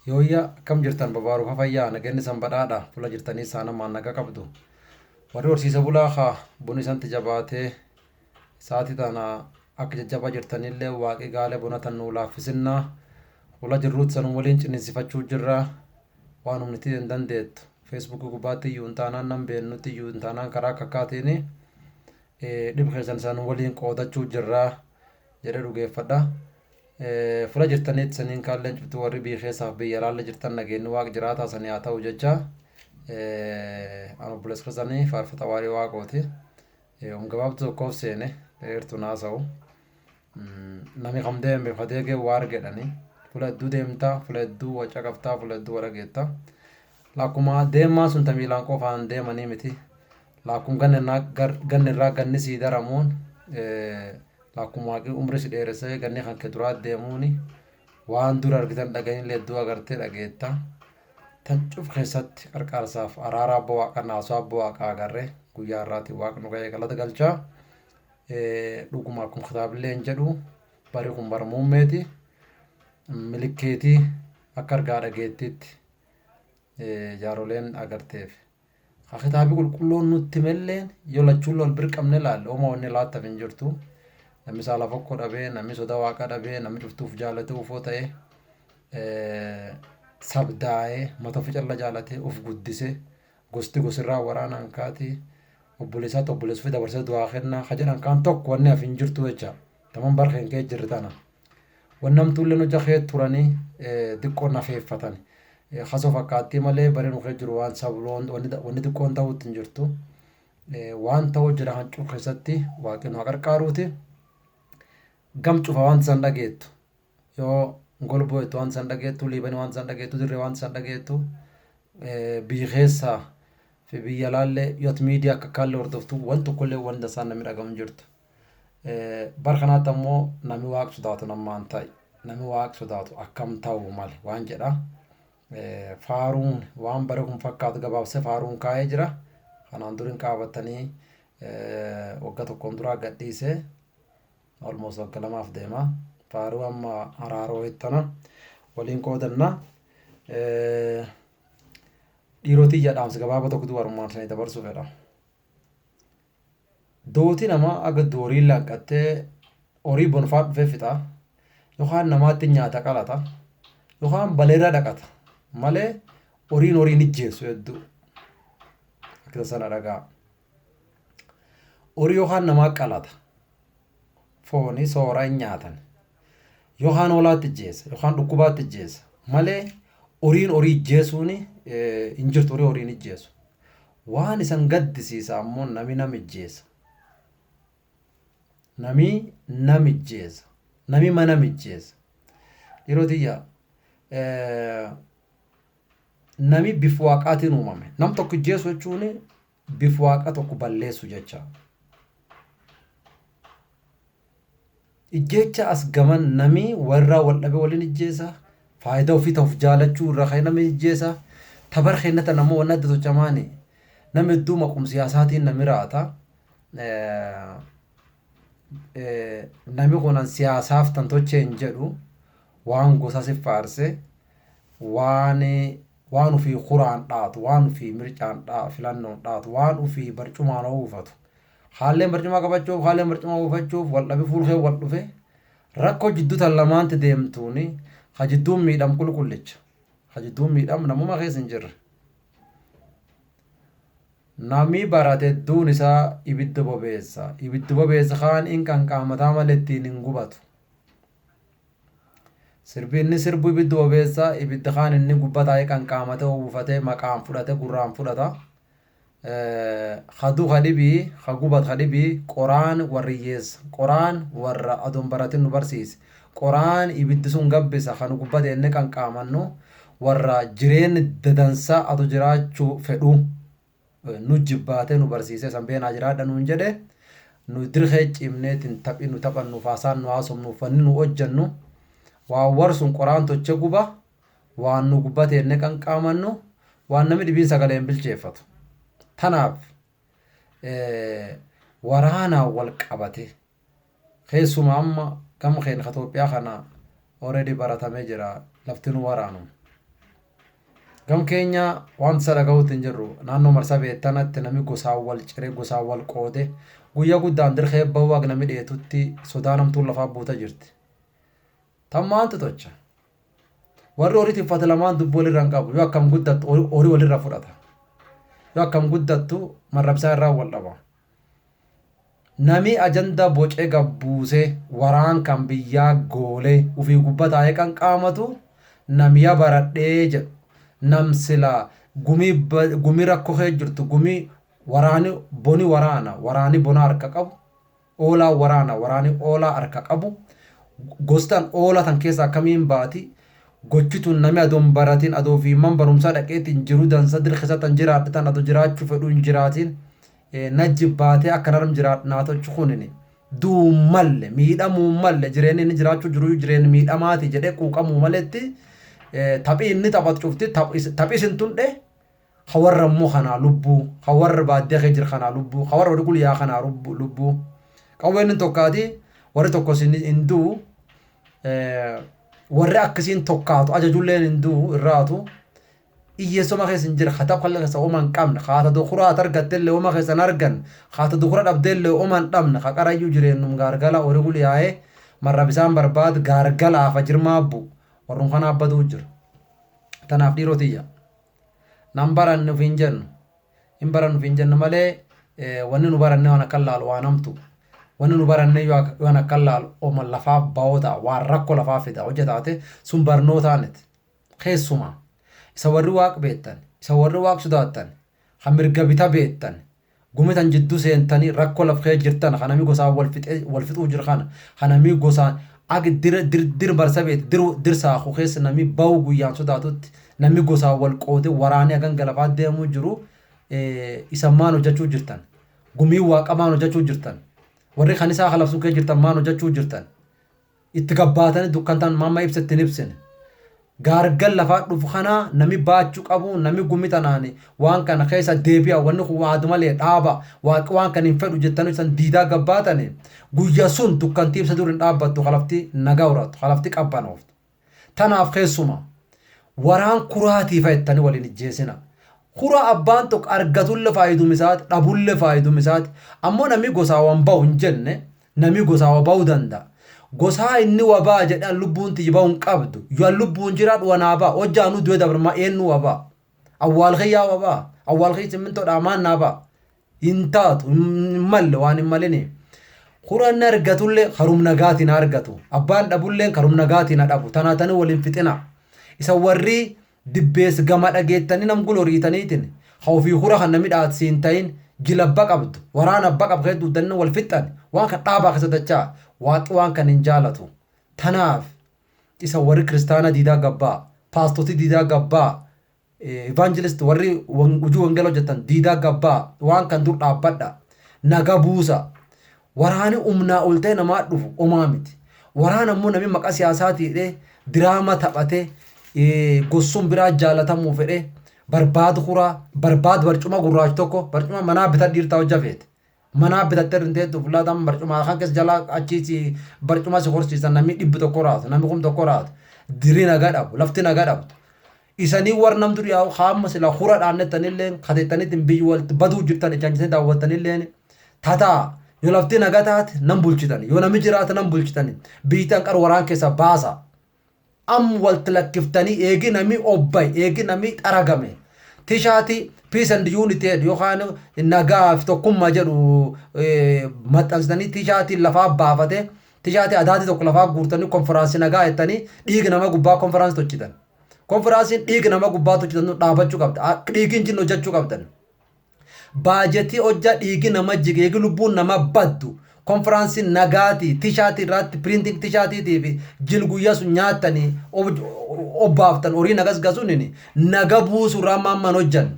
Yooyyaa akkam jirtan babaaruufa fayyaa nageenni san badhaadha fuula jirtanii saanamaan naga qabdu. Warri horsiisa bulaa haa buni isanti jabaatee sa'aatii tana akka jajjabaa jirtanillee waaqi gaalee bona tan nuu laaffisinnaa. Fuula jirruutti sanuu waliin ciniinsifachuu jirra. Waan humniti hin dandeettu. Feesbuukii gubbaatti iyyuu hin taanaan nan beennutti iyyuu hin taanaan karaa akka akkaatiin dhib keessan san waliin qoodachuu jirra jedhee dhugeeffadha. Fula jirtanitti saniin kaalleen cufti warri biyya keessaaf biyya alaalle jirtan nageenyi waaq jiraataa sanii haa ta'u jecha an obboleessa keessanii faarfata waarii waaqooti. Um gabaabtuu tokkoof seene dheertuu naasa'u. Nami kam deeme fadeegee waar jedhani. Fula hedduu deemta, fula hedduu waca qabtaa, fula hedduu wa dhageetta. Lakkuma deemaa sun ta miilaan qofaan deemanii miti. Lakkuma ganni irraa ganni sii daramuun lakkuma waaqni umri si dheeressee ganni kan kee duraa deemuuni waan dura argitan dhaga'inillee hedduu agartee dhageetta. Tan cuf keessatti qarqaarsaaf araara abba waaqa naasoo abba waaqaa agarre guyyaa har'aatiin waaqni nu ga'ee galata galchaa. Dhuguma akkuma kitaabilleen jedhu bari kun bara muummeeti. Milikkeetii akka argaa dhageettiitti jaaroleen agarteef. Ka kitaabi qulqulluun nutti himelleen yoo lachuun wal bir qabne ilaalle homaa wanni laattaf hin jirtu. Namni saala fokkoo dhabee, namni soda waaqa dhabee, namni cuftuuf jaalate ufoo ta'e sabdaa'ee mata ofii calla jaalatee of guddise gosti gosirraa waraanaan kaati obboleessaatti obboleessa ofii dabarsee du'aa kennaa ka jedhan kaan tokko wanni hafi hin jirtu jecha. Taman bar keen kee jirri tana. Wannamtuulleen hojja kee turanii xiqqoo nafeeffatan. Kasoo fakkaattii malee bari nu kee jiru waan sabloon wanni xiqqoon ta'uutti hin jirtu. Waan ta'uu jira hancuu keessatti waaqni nu haa qarqaaruuti. Gam cufa waan san dhageettu. Yoo golboo jettu waan san dhageettu, liibanii waan san dhageettu, dirree waan san dhageettu. Biyya keessaa fi biyya alaallee yoo ati miidiyaa akka kaallee hordoftu waan tokkollee waan dasaan namni dhagahu hin jirtu. Bar kanaatti ammoo namni waaqa sodaatu namaan ta'i. Namni waaqa sodaatu akkam ta'uu male waan jedha. Faaruun waan bare kun fakkaatu gabaabsee faaruun kaa'ee jira. Kanaan durin qaabatanii waggaa tokkoon duraa gadhiisee almost waggaa lamaaf deema. Faaruu amma araaroo ittana waliin qoodanna. Dhiirotii jedhaamsa gabaabaa tokkotu warumaan sanii dabarsuu fedha. Dooti namaa aga dooriin laqqattee horii bonfaa dhufee fixa yookaan namaatti nyaata qalata yookaan baleerra dhaqata malee horiin horiin ijjeessu hedduu. Akka sana dhagaa. Horii yookaan namaa qalata fooni soora hin nyaatan yookaan hoolaatti ijjeessa yookaan dhukkubaatti ijjeessa malee horiin horii ijjeessuun hin jirtu horii horiin ijjeessu. Waan isan gaddisiisa ammoo nami nam ijjeessa. Nami nam ijjeessa. Nami mana ijjeessa. Yeroo tiyya nami bif waaqaatiin uumame. Nam tokko ijjeessu jechuun bif waaqa tokko balleessu jecha. Ijjeecha as gaman nami warraa wal dhabe waliin ijjeessa. Faayidaa ofii ta'uuf jaalachuu irraa ka'ee namni ijjeessa. Tabar kennatan ammoo wanni adda tolchamaani. Namni hedduu maqum siyaasaatiin nami raata. Nami kun an siyaasaaf tan tochee hin jedhu waan gosa si faarse waan waan ofii kuraan dhaatu waan ofii mircaan dhaa filannoon dhaatu waan ofii barcumaan oofatu. Haalleen barcumaa qabachuuf haalleen barcumaa oofachuuf wal dhabe fuulkee wal dhufe rakkoo jidduu tan lamaanti deemtuuni ka jidduun miidham qulqullicha. Ka jidduun miidham namuma keessa hin jirre. Nami barate hedduun isaa ibidda bobeessa. Ibiddi bobeessa kaan in qanqaamataa malee ittiin hin gubatu. Sirbi inni sirbu ibidda bobeessa ibidda kaan inni gubbaa taa'ee qanqaamatee uwwifatee maqaan fudhate gurraan fudhata. Hadu kadhibii ka gubat kadhibii qoraan warri hiyyeessa qoraan warra adoon baratin nu barsiise qoraan ibiddi sun gabbisa ka nu gubbate inni qanqaamannu warra jireenyi dadansa ado jiraachuu fedhu nu jibbaatee nu barsiisee san beenaa jiraadha nuun jedhe nu dirhee cimneetiin taphi nu taphannuuf haasaan nu haasofnuuf wanni nu hojjannu waan war sun qoraan toche guba waan nu gubbatee inni qanqaamannu waan namni dhibiin sagalee hin bilcheeffatu. Tanaaf waraanaan wal qabate keessumaa amma gama keenya Itoophiyaa kana already baratamee jira lafti nu waraanuma. Gam keenya waan isa dhaga'uutti hin jirru. Naannoo marsaa beektanatti namni gosaan wal cire, gosaan wal qoode, guyyaa guddaan dirqee bahuu akka namni dheetutti sodaa namtuun lafaa buuta jirti. Tan maantu tocha? Warri horii tiffate lamaan dubbii walirra hin qabu. Yoo akkam guddattu horii walirra fudhata. Yoo akkam guddattu marrabsaa irraa wal dhaba. Nami ajanda bocee gabbuusee waraan kan biyyaa goolee ufii gubbaa taa'ee qanqaamatu namiya baradhee jedhu. Nam sila gumii gumii rakkoo kee jirtu, gumii waraani boni, waraana waraani bona harka qabu, oolaa waraana waraani oolaa harka qabu, gostaan oolaa tan keessa akkamiin baati gochituun, nami adoon baratin, adoo fi man barumsaa dhaqeetiin jiru dansa dirqisa tan jiraadhe tan adoo jiraachuu fedhuu hin jiraatin najji baatee akka naram jiraadhu naa tolchu kunini du'uu malle, miidhamuu malle, jireenyi inni jiraachuu jiru jireenya miidhamaati jedhee quuqamuu maletti, taphii inni taphatu cufti taphii isin tundhe. Ka warra immoo kanaa lubbuu, ka warra baadiyyaa kee jira kanaa lubbuu, ka warra horii gulyaa kanaa lubbuu qawween inni tokkaati, warri tokkos hin du'u, warri akkasiin tokkaatu ajajulleen hin du'u irraatu. Hiyyeessoma keessa hin jira, hatab kalle keessa oma hin qabne, haata dukura ati argattellee oma keessa hin argan, haata dukura dhabdellee oma hin dhabne, ka qarayyuu jireennum gaargala horii gulyaa'ee marra bisaan barbaad gaargala hafa jirmaa bu warrum kanaa baduu jira. Tanaaf dhiiroo tiyya, nan baranne ufiin jennu, hin barannu ufiin jennu malee, wanni nu baranne waan akka laalu waan hamtu. Wanni nu baranne waan akka laalu oma lafaaf ba'oo ta'a, waan rakkoo lafaa fida hojjetaate sun barnootaaniti. Keessumaa isa warri waaq beektan, isa warri waaq sodaattan, kan mirga bita beektan, gumitan jidduu seentanii rakkoo laf kee jirtan, kan namni gosaan wal fixee wal fixuu jiru kana, kan namni gosaan ag dir dir dir marsa beet dir dir saaku keessa namni bahu guyyaan sodaatutti, namni gosaan wal qoode waraanee hagan galafaa deemuu jiru, isa maan hojjechuu jirtan? Gumiin waaqa maan hojjechuu jirtan? Warri kan isaa kalabsuu kee jirtan maan hojjechuu jirtan? Itti gabbaatanii dukkantaan mamma ibsa ittiin ibsine. Gaargal lafaa dhufu kana nami baachuu qabu, nami gumi tanaan waan kana keessa deebi'a, wanni kun waadu malee dhaaba, waaqi waan kan hin fedhu jettanii isan diidaa gabbaatani, guyya sun dukkantii ibsa dur hin dhaabbattu, kalafti nagaa horattu, kalafti qabbanooftu. Tanaaf keessuma waraan kuraatii fa'ittanii waliin ijjeesina. Kura abbaan tokko argatulle faayidum isaati, dhabulle faayidum isaati. Ammoo namni gosaa waan bahu hin jenne, namni gosaa waa bahuu danda'a. Gosaa inni waa ba'a jedhee an lubbuun tiyyi bahu hin qabdu. Yoo an lubbuun jiraadhu waa naa ba'a. Hojja anuu du'e dabre ma eenyu waa ba'a? Awwaal kiyyaa waa ba'a. Awwaal kiyya simmintoodhaa maan naa ba'a? Hin taatu, hin malle, waan hin malini. Kura inni argatullee karum nagaatiin haa argatu. Abbaan dhabullee karum nagaatiin haa dhabu. Tanaa tanii waliin fixina. Isa warri dibbees gama dhageettanii nam guloriitaniitiin ha ofii hura kan namni dhaatsi hin ta'in, jilabba qabdu, waraana abba qabu keessa duuddanni wal fixxan, waan kan dhaabaa keessa dachaa, waaqi waan kan hin jaalatu. Tanaaf isa warri kiristaanaa diidaa gabbaa, paastotii diidaa gabbaa, evangelist warri hojii wangeela hojjetan diidaa gabbaa, waan kan dur dhaabbadha, naga buusa. Waraani humnaa ol ta'e namaa dhufu homaa miti. Waraana immoo namni maqaa siyaasaatii hidhee diraama taphatee gosuun biraa jaalatamuu fedhee barbaadu kuraa barbaadu barcuma gurraacha tokko, barcuma manaa bitadhu dhiirtaa hojja feete. Manaa bitattee rinteettu fulaataan barcuma kan keessa jalaa achiisi barcuma si horsiisan, namni 100 raatu, namni 1000 raatu, diri nagaa dhabu, lafti nagaa dhabdu. Isanii warra nam dur yaa'u haamma sila hura dhaannettanillee kateettaniitiin biyyi walitti baduu jirtan ijaanjisanii daawwattanillee tataa, yoo lafti nagaa taate nan bulchitan, yoo namni jiraate nan bulchitan, biyyi tan qar waraan keessa baasa. Am walitti lakkiftanii eegi nami obbay, eegi nami xaragame, tishaatii peace and unity jedhu yookaan nagaa fi tokkummaa jedhu maxxansitanii, tishaatii lafaa baafate, tishaatii adaatii tokko lafaa guurtanii, konfiraansii nagaa jettanii dhiiga nama gubbaa konfiraansii tolchitan. Konfiraansiin dhiiga nama gubbaa tolchitan dhaabachuu qabda. Akka dhiigi hin jinne hojjechuu qabdan. Baajetii hojja dhiigi nama jige, eegi lubbuun nama baddu, konfiraansii nagaatii tishaatii irraatti piriinting tishaatiitii fi jil guyyaa sun nyaattanii obbaaftan, horii nagas gasuun naga buusu irraa maamman hojjan.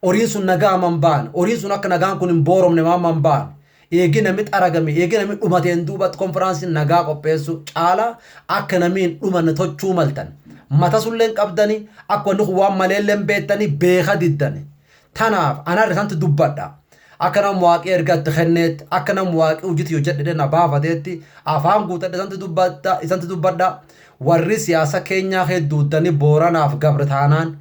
Horiin sun nagaa haman ba'an, horiin sun akka nagaan kun hin booromne maamman ba'an. Eegi namni xaragame, eegi namni dhumateen duubatti konfiraansiin nagaa qopheessu caala akka namni hin dhumanne tochuu maltan. Mata sulleen qabdani, akka wanni kun waan maleelleen beektanii beeka diddani. Tanaaf anarra isantu dubbadha. Akka nama waaqii ergatti kenneetti, akka nama waaqii hojii hojjedhe na baafateetti afaan guutadhe isantu dubbadha, isantu dubbadha. Warri siyaasa keenyaa hedduuddanii Booranaaf gabra taanaan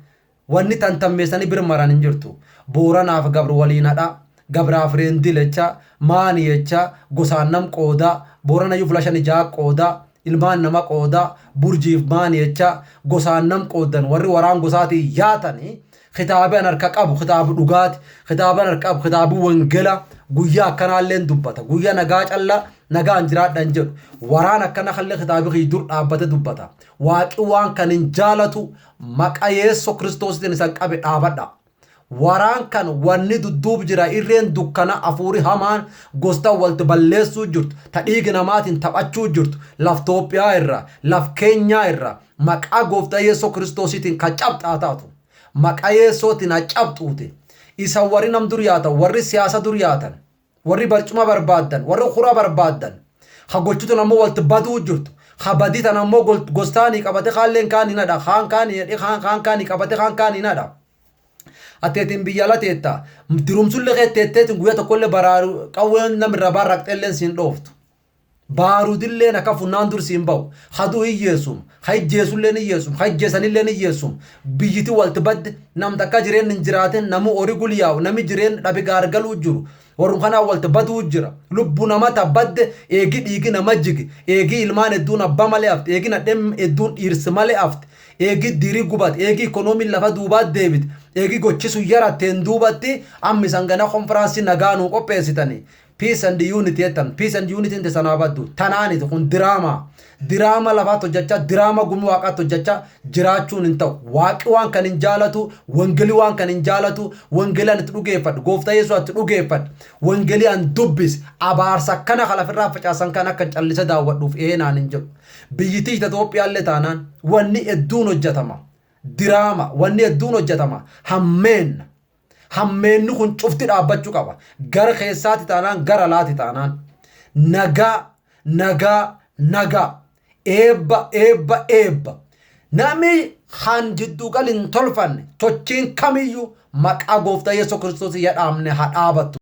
Wanni tantammeessanii bir maran hin jirtu. Booranaaf gabra waliin hadha, gabraaf reendil jecha, maani jecha, gosaan nam qooda, Booranayyuu fula shani ja'a qooda, ilmaan nama qooda, burjiif maani jecha, gosaan nam qoodan warri waraan gosaatii yaatanii kitaaba an harka qabu kitaaba dhugaati, kitaaba an harka qabu kitaaba wangela guyyaa akkanaallee dubbata, guyyaa nagaa callaa nagaan jiraadhan jedhu waraan akkana kallee kitaabi kiyya dur dhaabbate dubbata. Waaqi waan kan hin jaalatu maqa Yeessoo Kiristoositiin isan qabe dhaabadha. Waraan kan wanni dudduub jira irreen dukkana afuuri hamaan gosta walti balleessuu jirtu ta dhiigi namaatiin taphachuu jirtu laf Toophiyaa irra laf Keenyaa irra maqaa gooftaa Yeessoo Kiristoosiitiin ka cabxaa taatu. Maqaa Yeessootiin ha cabxuuti. Isa warri nam dur yaatan warri siyaasa dur yaatan warri barcuma barbaaddan warri kura barbaaddan ha gochutan ammoo walti baduu jirtu ha badii tan ammoo gostaanii qabate kaalleen kaanii nadha kaan kaanii jedhe kaan kaanii qabate kaan kaanii nadha. Ateetiin biyya ala teetta dirumsullee kee teetteetiin guyyaa tokkollee baraaru qawween namirra baarraqxeelleen siin dhooftu. Baarudilleen akka funnaan dur siin ba'u. Haduu hiyyeessum, ha ijjeesulleen hiyyeessum, ha ijjeesanilleen hiyyeessum. Biyyiti walti badde, nam takka jireen hin jiraatin, namu horii gulyaa'u, nami jireen dhabe gaargaluu jiru. Warrum kanaa walti baduu jira. Lubbu nama ta badde, eegi dhiigi nama jigi, eegi ilmaan hedduun abba malee hafte, eegi nadheen hedduun dhiirsi malee hafte, eegi diri gubate, eegi ikoonomiin lafa duubaa deebite, eegi gochisu yaratteen duubatti amma isan gana konfiraansii nagaa nuu qopheessitanii. Peace and unity jettan. Peace and unity inte sanaa baddu. Tanaaniti kun diraama. Diraama lafaatti hojjechaa, diraama gumii waaqaatti hojjechaa jiraachuun hin ta'u. Waaqi waan kan hin jaalatu, wangeelii waan kan hin jaalatu, wangeelii an itti dhugeeffadhu, gooftaa Yesuus itti dhugeeffadhu, wangeelii an dubbis, abaarsa akkana kan lafirraa facaasan kan akka callisa daawwadhuuf eenaan hin jedhu. Biyyittii Itoophiyaallee taanaan wanni hedduun hojjetama. Diraama wanni hedduun hojjetama. Hammeenna. Hammeenni kun cufti dhaabbachuu qaba. Gara keessaati taanaan gara alaati taanaan. Nagaa, nagaa, nagaa. Eebba, eebba, eebba. Namni kan jidduu gal hin tolfanne sochiin kamiyyuu maqaa gooftaa Yesuus Kiristoos yadhaamne haa dhaabattu.